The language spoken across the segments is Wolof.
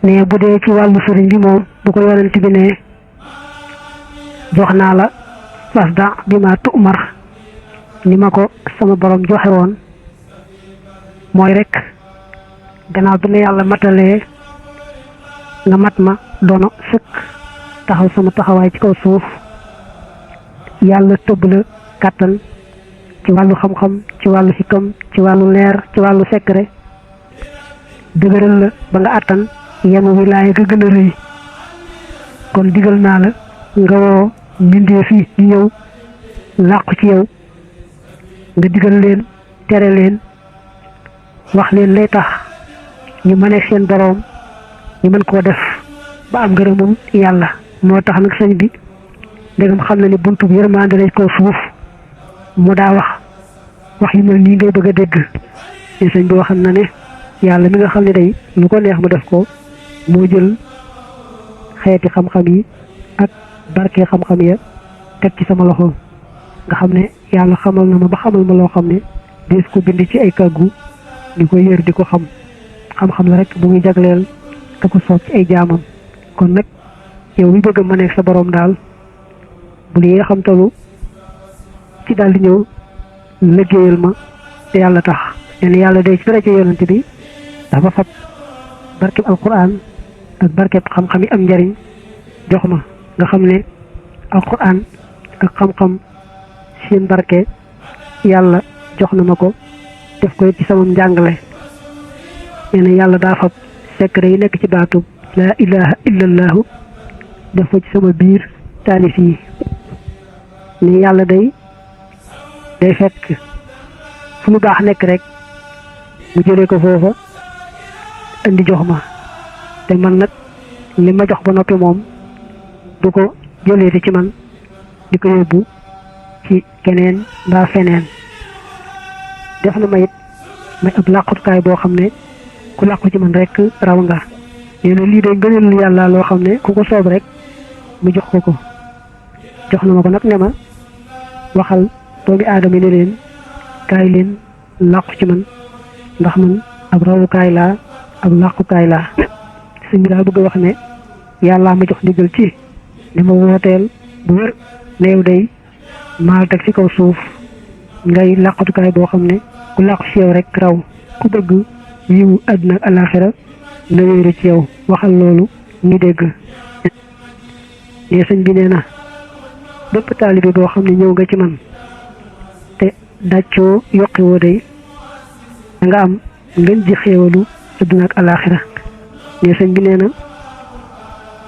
ne bu dee ci wàllu sëriñ bi moom bu ko yonent bi ne jox naa la fasda bi ma tu'mar ni ma ko sama borom joxe woon mooy rek gannaaw bi la yàlla matalee nga mat ma doono sëkk taxaw sama taxawaay ci kaw suuf yàlla tëbb la kàttan ci wàllu xam-xam ci wàllu xikam ci wàllu leer ci wàllu secret dëgëral la ba nga àttan yenn wilaaya ga gën a rëy kon digal naa la nga woo mbindeef yi ñu ñëw làqu ci yow nga digal leen tere leen wax leen lay tax ñu mëne seen boroom ñu mën koo def ba am ngërëmum yàlla moo tax nag sëñ bi ndegam xam na ni buntu bi yërmande lañ ko suuf mu daa wax yu mel nii ngay bëgg a dégg te sëñ bi waxam na ne yàlla mi nga xam ne day lu ko neex mu def ko moo jël xeeti xam-xam yi ak barke xam-xam ya teg ci sama loxo nga xam ne yàlla xamal na ma ba xamal ma loo xam ne dees ko bind ci ay kàggu di ko yër di ko xam-xam la rek bu muy jagleel te ko soob ci ay jaamam kon nag yow mi bëgg a mëneeg sa boroom daal bu li xam talu ci daal di ñëw liggéeyal ma te yàlla tax leen yàlla day ci daraja yonent bi dafa fab barkeb alquran ak barkeb xam-xam yi am njariñ jox ma nga xam ne alquran ak xam-xam seen barke yàlla jox na ma ko def ko ci sama njàngale nee na yàlla daa fab secret yi nekk ci baatub laa ilaha illallahu def ko ci sama biir taalif yi ne yàlla day fekk fu lu baax nekk rek mu jëlee ko foofa indi jox ma te man nag li ma jox ba noppi moom du ko jëleeti ci man di ko yóbbu ci keneen mbaa feneen def na ma it may ab làqutukaay boo xam ne ku làqu ci man rek raw nga nee na lii day gënal yàlla loo xam ne ku ko soob rek mu jox ko jox na ma ko nag ne ma waxal doomi aadama ne leen kaay leen làqu ci man ndax man ab rawukaay laa ab làqukaay laa sëñ bi daa bëgg a wax ne yàllaa ma jox ndigal ci ne ma wooteel bu wér neew day maal teg ci kaw suuf ngay làqatukaay boo xam ne ku làqu ci yow rek raw ku bëgg yiwu àdduna ak alaaxira na wéeru ci yow waxal loolu ñu dégg ne sëñ bi nee na bépp taalibe boo xam ne ñëw nga ci man te dàccoo yokki woo day da nga am ngeen ji xéewalu àdduna ak alaaxira ne sëñ bi nee na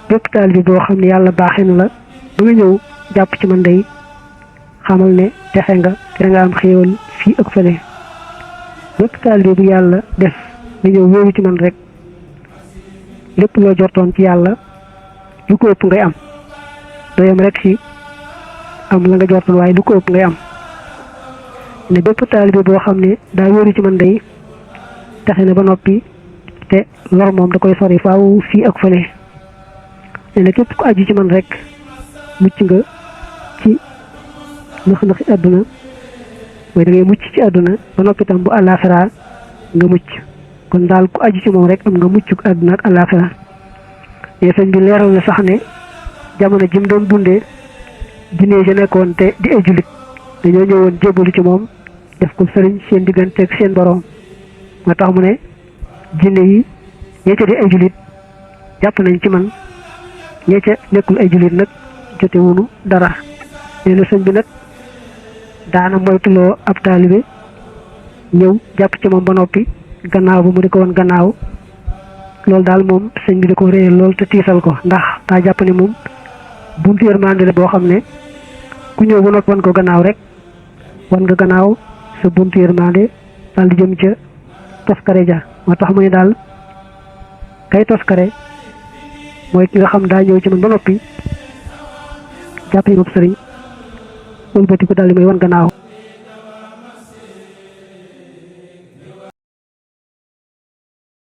bépp taalibe boo xam ne yàlla baaxee na la ba nga ñëw jàpp ci man day xamal ne texe nga te nga am xéewal fii ak fële bépp taalibe bu yàlla def nga ñëw wéeru ci man rek lépp loo jortoon ci yàlla lu ko ëpp ngay am doyam rek ci am la nga jortoon waaye lu ko ëpp ngay am ne bépp taalibe boo xam ne daa wéeru ci man day texe na ba noppi te lor moom da koy sori faaw fii ak fële ne na képp ku aju ci man rek mucc nga ci nax-naxi àdduna mooy da ngay mucc ci àdduna ba noppi tam bu àllaaxira nga mucc kon daal ku aju ci moom rek am nga muccuk àdduna ak àllaaxira ne sëñ bi leeral na sax ne jamono jim doon dundee jinne ja nekkoon te di ay jullit dañoo ñëwoon jébbalu ci moom def ko sëriñ seen diggante ak seen boroom moo tax mu ne jinne yi ñee ca di ay jullit jàpp nañ ci man ñee ca nekkul ay jullit nag jote wunu dara nee na sëñ bi nag daana moytuloo ab taalibe ñëw jàpp ci moom ba noppi gannaaw ba mu di ko woon gannaaw loolu daal moom sëñ bi di ko réyal lool te tiisal ko ndax daa jàpp ne moom buntu yërmande la boo xam ne ku ñëw ba noppi wan ko gannaaw rek wan nga gannaaw sa buntu yërmande daal di jëm ca toskare ja moo tax mu ne daal kay toskare mooy ki nga xam daa ñëw ci man ba noppi jàpp yi moom sëriñ wëlbati ko daal di may wan gannaaw